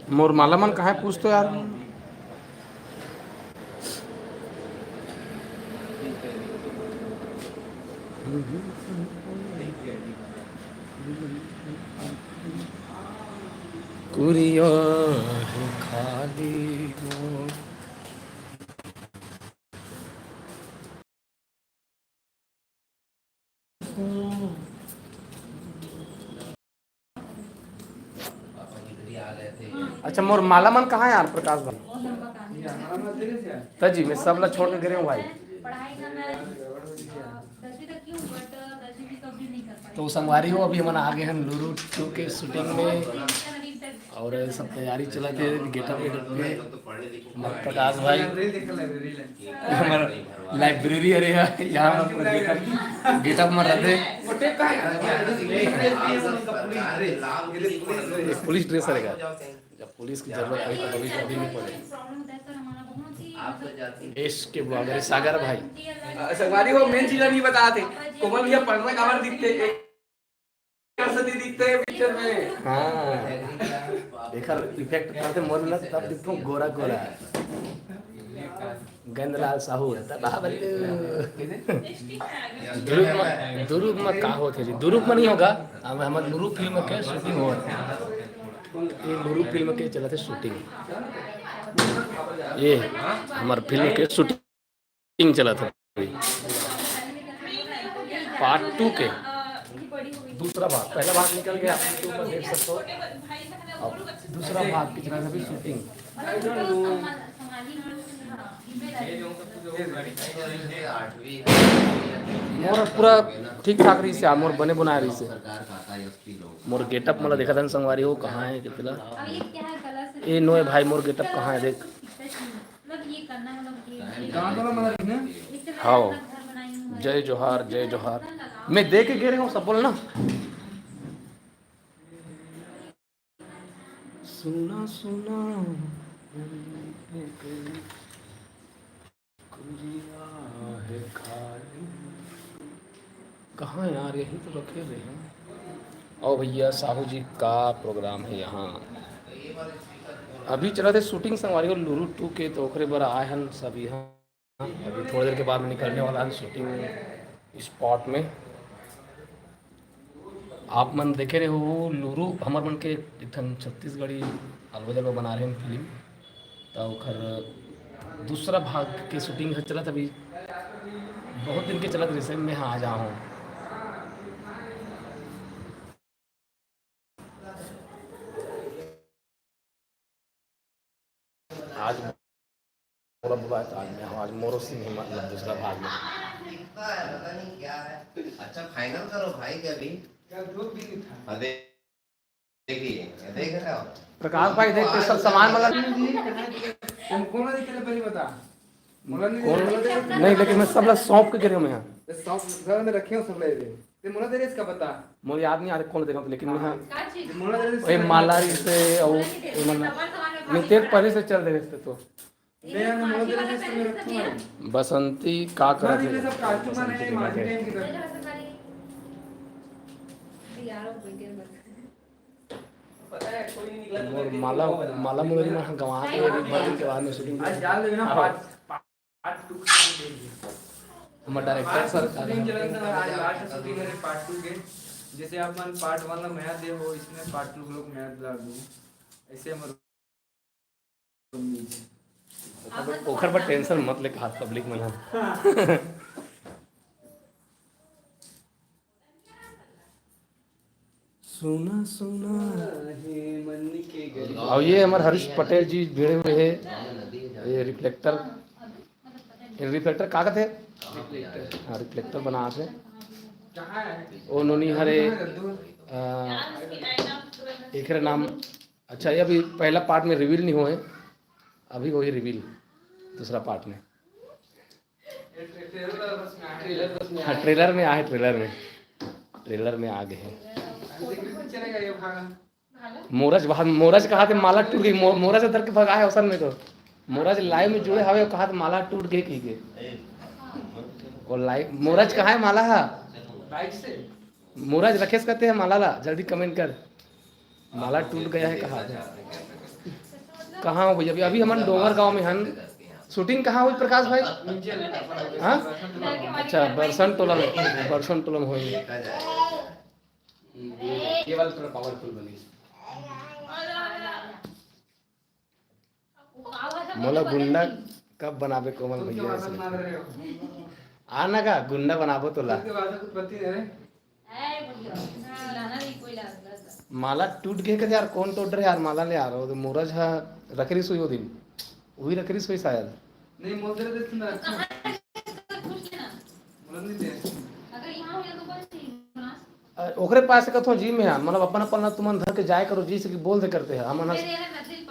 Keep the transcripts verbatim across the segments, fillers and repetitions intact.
मोर माला मन कहाँ हे, पूछ तो यार। कुरिया हे खाली मोर। अच्छा, मोर माला मन कहाँ हे यार, प्रकाश भाई? त जी, मैं सब ला छोड़ के गे रहेंव भाई। तो संगवारी हो, अभी हमन आ गे हन लुरु टू के shooting में और सब तैयारी चलत हे, getup वेटअप के। हमर प्रकाश भाई, हमर library हरे ह, यहाँ पर getup, getup में रहते। ये police dress हरे का? जब पुलिस के जरूरत पड़ी तो पुलिस अभी नहीं पड़े। देश के blogger सागर भाई। अ, संगवारी हो, main चीज नहीं बता थे। कोमल भैया पढ़ना काबर दिखते, एक सरस्वती दिखते हैं picture में। हाँ। एकर effect करते मोर ना तब दिखतो गोरा गोरा। गंदलाल साहू, तब बाबा रे। दुरुग में, दुरुग में का होथे जी? दुरुग में नहीं होगा। अब हमर लुरु film के shooting होवत हे। ये लुरु film के चलत हे shooting। ये हमर film के shooting चलत हे। Part two के दूसरा भाग, पहला भाग निकल गया, आप YouTube पर देख सकते हो। अब दूसरा भाग के चलत हे अभी shooting। मोर पूरा ठीक ठाक रहिस हे, मोर बने बनाए रहिस हे। मोर getup मोला देखत हन संगवारी हो, कहाँ हे कितला? ए नोए भाई, मोर getup कहाँ हे देख। हाँ, जय जोहार, जय जोहार। मैं देख के गे रहेंव, सब बोल ना। सुना सुना कुरिया हे खाली। कहाँ यार, यहीं तो रखे हुए हैं। ओ भैया, साहू जी का program हे यहाँ। अभी चलत हे shooting संगवारी हो लुरु टू के, तो ओकरे बर आए हन सब यहाँ। अभी थोड़ी देर के बाद निकलने वाला हन shooting spot में। आप मन देखे रहे हो लुरु, हमर मन के एक ठन छत्तीसगढ़ी अलवा जलवा बना रहे हैं film, तो ओकर दूसरा भाग के shooting ह चलत अभी, बहुत दिन के चलत रिसेंट में। हाँ, आ जाओ। आज मोर बुआ, आज मैं हूँ, आज मोरो सिंह है, मतलब दूसरा भाग में। दिखता है, पता नहीं क्या है। अच्छा, final करो भाई के अभी। क्या दो दिन था। हाँ, दे-, देखिए, देख रहे हो? प्रकाश भाई, देख के सब सामान वाला। तुम कौन दिख रहे पहले बता। कौन? नहीं, लेकिन मैं सब ला सौंप के गे रहेंव मैं यहाँ। सौंप घर में रखे हो सब ले। ते मोला दे रे इसका बता। मोला याद नहीं आ रहा कौन देखा, लेकिन मैं हाँ। मोला दे रे ओए, माला रहिस हे, अउ ओमन, मैं तेरे पहले से चल दे रहे थे तो। मैं मोला दे रे इसका मेरा फोन। बसंती का करत हे? सब काजू माने बसंती के माने माने। मोर माला, माला मुरली में गवा के अभी बंद के बाद में shooting आज डाल देना। हाँ। Part, part two shooting दे दिया। हमर director sir shooting चलन से आज last shooting है part two के। जैसे आप मन part one ला मया दे हो, इसमें part two लोग मया दिला दो। ऐसे हमर ओखर बर tension मत ले, खास public मन ह। सुना सुना। और ये हमारे हरीश पटेल जी भिड़े हुए हैं, ये reflector, ये reflector कागज है। हाँ, reflector बना से। ओ नोनी हरे, अ, एकरे नाम। अच्छा, ये अभी पहला part में reveal नहीं हुए, अभी वही reveal दूसरा part में। हाँ, trailer में आए, trailer में, trailer में आ गए हैं। मोरज भाग, मोरज कहा थे माला टूट गई, मो-, मोरज धर के भगाए अवसर में तो। मोरज live में जुड़े हवे, कहा थे माला टूट गई, कही के। और live, मोरज कहा है माला हा? मोरज रखेश कहते हैं माला ला, जल्दी comment कर। माला टूट गया है कहा थे। कहाँ हो भैया? अभी, अभी हमन डोंगरगांव में हन। शूटिंग कहाँ हुई प्रकाश भाई? हाँ, अच्छा, बरसन टोला में, बरसन टोला में हुई। ये वाला थोड़ा पावरफुल बनी। मोला गुंडा कब बनाबे कोमल भैया? आना का गुंडा बनाबो तोला। माला टूट गे कदे यार, कौन टोट रहे यार माला ले यार? वो तो मोरज हा रखरी सोई वो दिन, वही रखरी सोई शायद। नहीं, मोल तेरे देख सुंदर अच्छा। अ, ओकरे पास से कथों जी में, हाँ, मतलब अपन, अपन ला तुमन धर के जाए करो जी से कि बोल दे करते हैं, हमन ह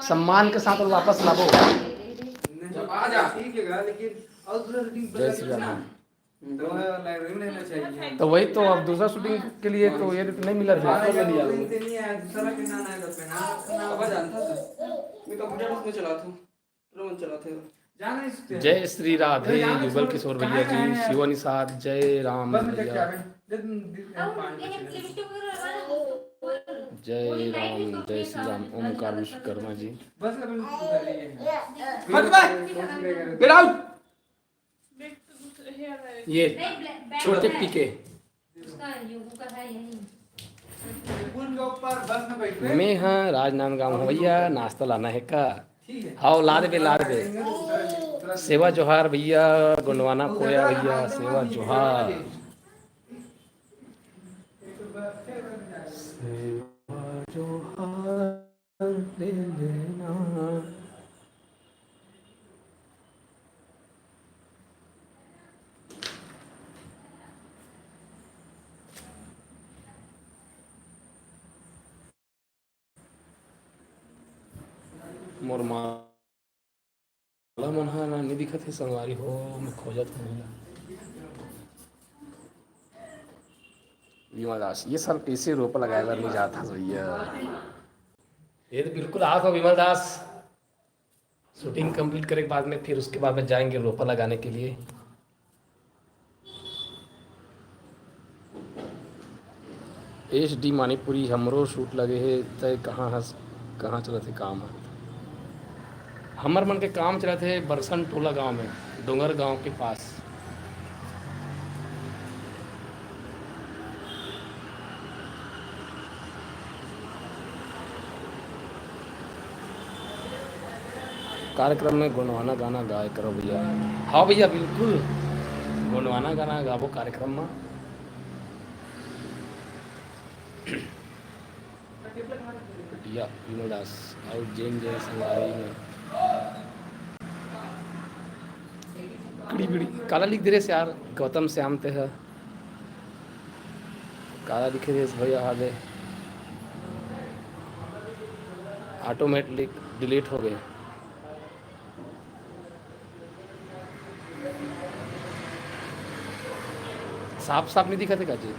सम्मान के साथ वापस लाबो। नहीं, आ जा, ठीक है, लेकिन और दूसरा शूटिंग जय श्री राम। तो लाइब्रेरी में रहना चाहिए। तो वही तो, अब दूसरा शूटिंग के लिए तो ये नहीं मिला था। हाँ, ये तो नहीं आया, दूसरा के नाम आया था, पहना, पहना। अब जानता था। मैं कंप्यूटर बस में चलाता हूँ। जय श्री राधे युगल किशोर भैया जी, शिवा निषाद, जय राम भैया। जय राम, जय श्री राम, ओमकार विश्वकर्मा जी। ये छोटे पीके। मैं ह राजनांदगांव हवैया, नाश्ता लाना है का? हाव, ला देबे, ला देबे। सेवा जोहार भैया, गोंडवाना कोया भैया, सेवा जोहार। सेवा जोहार ले लेना। मोर माला मन ह ना, नहीं दिखत हे संगवारी हो, मैं खोजत हूँ भैया। विमल दास, ये साल कैसे रोपा लगाए बर नहीं जात हस भैया? ये तो बिल्कुल आप हो विमल दास। शूटिंग कंप्लीट करे के बाद में, फिर उसके बाद में जाएंगे रोपा लगाने के लिए। एस डी मानिकपुरी, हमरो शूट लगे हे, तय कहाँ हस, कहाँ चलत हे काम ह? हमर मन के काम चलत हे बरसन टोला गांव में, डोंगर गांव के पास। कार्यक्रम में गोंडवाना गाना गाए करो भैया। हाँ भैया, बिल्कुल गोंडवाना गाना गाबो कार्यक्रम में। या विमल दास और जैन जैन संगवारी में। किड़ी बिड़ी काला लिख दे रे यार, गौतम श्याम ते है। काला लिखे रे भैया, आगे ऑटोमेटिक डिलीट हो गए। साफ साफ नहीं दिखा थे का जी?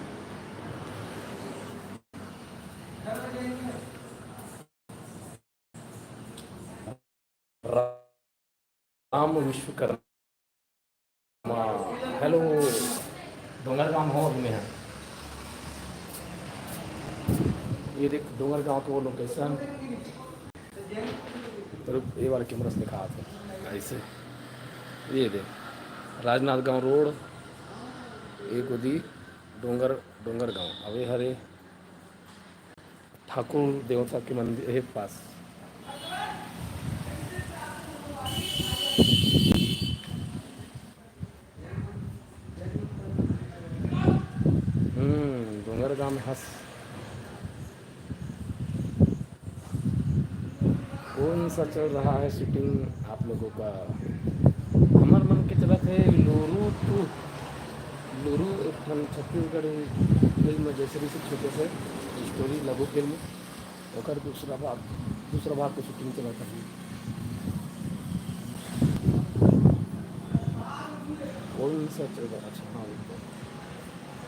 राम विश्वकर्मा। हेलो, डोंगरगांव हो अभी में है। ये देख डोंगरगांव के वो लोकेशन। रुक, ये वाला कैमरा से दिखा दे। ऐसे। ये देख, राजनांदगांव रोड, एक ओदी डोंगर, डोंगरगांव। अब ये हरे ठाकुर देवता के मंदिर हे पास। हम्म, डोंगरगांव में हस। कौन सा चल रहा है शूटिंग आप लोगों का? हमर मन के चलत हे लुरु टू। लुरु एक ठन छत्तीसगढ़ी फिल्म जैसे भी छोटे से स्टोरी लघु फिल्म, ओकर दूसरा भाग, दूसरा भाग के शूटिंग चलत हे। कौन सा चल रहा? अच्छा, हाँ,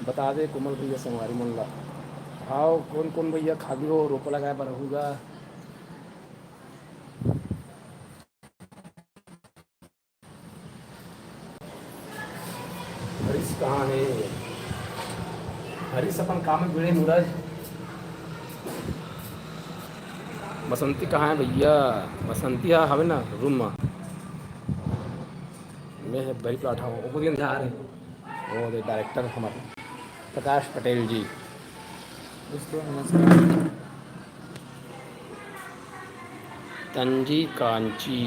बता दे कोमल भैया संगवारी मन ला। आओ, कौन कौन भैया खाली हो, रोपा लगाए बर रहूँगा। हरीश कहाँ है? हरीश अपन काम में भिड़े, मुरज। बसंती कहाँ है भैया? बसंती हा हवे ना रूम में। मैं है बही प्लाट हूँ, ओको दिन जा रहे। वो दे डायरेक्टर हमारे प्रकाश पटेल जी। दोस्तों नमस्कार। तंजी कांची,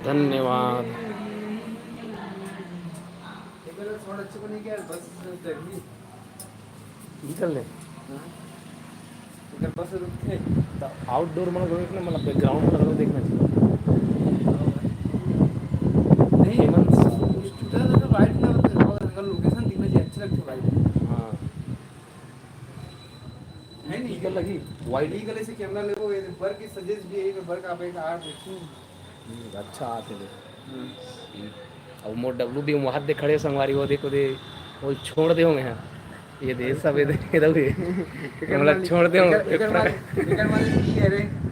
धन्यवाद। निकल ले। तो आउटडोर में लोग ना, मतलब बैकग्राउंड में लोग देखना चाहिए। नहीं, एमन कुछ टूटा तो वाइट ना होता है, अगर लोकेशन दिखना चाहिए, अच्छी लगती है वाइट। हाँ। है नहीं। निकल लगी। वाइट निकले से कैमरा लेबो, ये बर के सजेस्ट भी है, बर का आप एक आर्ट देखो। हम्म, अच्छा आते दे। अब मोर डब्लू भी वहाँ दे खड़े संगवारी, वो देखो दे, वो छोड़ दे होंगे हैं। ये दे सब इधर, इधर भी। मतलब छोड़ दे होंगे।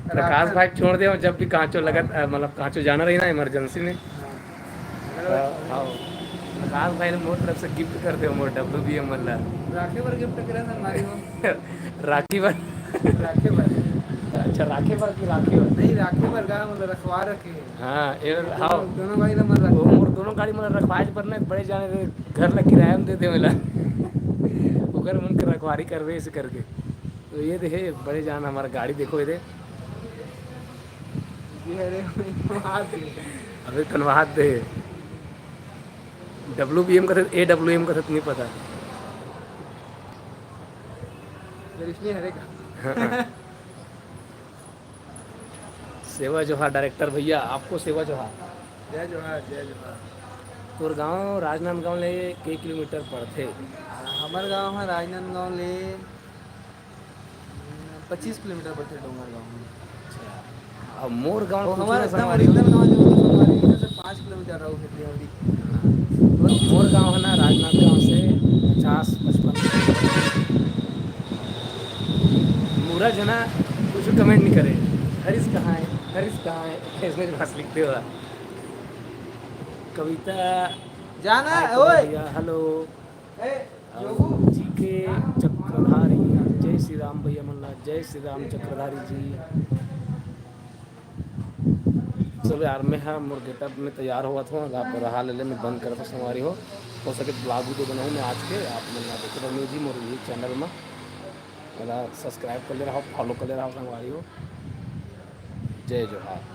प्रकाश भाई छोड़ दे हो, जब भी कांचो लगत, अ, मतलब कांचो जाना रही ना इमरजेंसी में। हाँ। हाँ, हाँ। प्रकाश भाई ने मोर तरफ से गिफ्ट कर दे मोर डब्लू बी एम वाला। राखे बर गिफ्ट करे संगवारी हो। राखी बर। राखे बर। अच्छा, राखे बर की राखी बर? नहीं, राखे बर का मतलब रखवा रखे। हाँ, ये दोनों, हाँ। दोनों भाई ला मन वो रखवा। मोर दोनों गाड़ी मन रखवाए बर ना, बड़े जान दे, घर ला किराया में दे दे वाला। ओकर मन के रखवारी करबे ऐसे करके। तो ये देखे बड़े जान हमारा गाड़ी देखो, ये दे। ये अरे, हाथ दे। अबे कनवा हाथ दे। डब्ल्यू बी एम का था, ए डब्ल्यू एम का था, नहीं पता। फिर इसलिए हरे का। हाँ। सेवा जोहार डायरेक्टर भैया, आपको सेवा जोहार। जय जोहार, जय जोहार। तोर गांव राजनांदगांव ले के किलोमीटर पड़थे? हमर गांव है राजनांदगांव ले पच्चीस किलोमीटर पड़थे डोंगरगांव में। अच्छा। अब मोर गांव वो कुछ हमारे ना एकदम संगवारी हो। ओरिजिनल गांव जो होता है, हमारे यहाँ से पाँच किलोमीटर रहो फिर देवरी। हाँ। मोर गांव है ना राजनांदगांव से पचास पचपन। मुरा जो ना कुछ कमेंट नहीं करे, हरीश कहाँ है, हरीश कहाँ है, इसमें जो बस लिखते हो। कविता जाना है, आर्य ओए। भैया, हेलो। ए, और जोगू। जी के चक्रधारी, जय श्री राम भैया मन ला, जय श्री राम चक्रधारी जी। चलो यार, मैं हा मोर गेटअप में तैयार होवत हूँ, आप रहा ले ले, मैं बंद करत हूँ संगवारी हो। हो सके तो ब्लॉग वीडियो बनाऊँ मैं आज के, आप मन ला देखे रहो जी मोर ये चैनल में। मेरा सब्सक्राइब कर ले रहा, फॉलो कर ले रहा संगवारी हो। जय जोहार।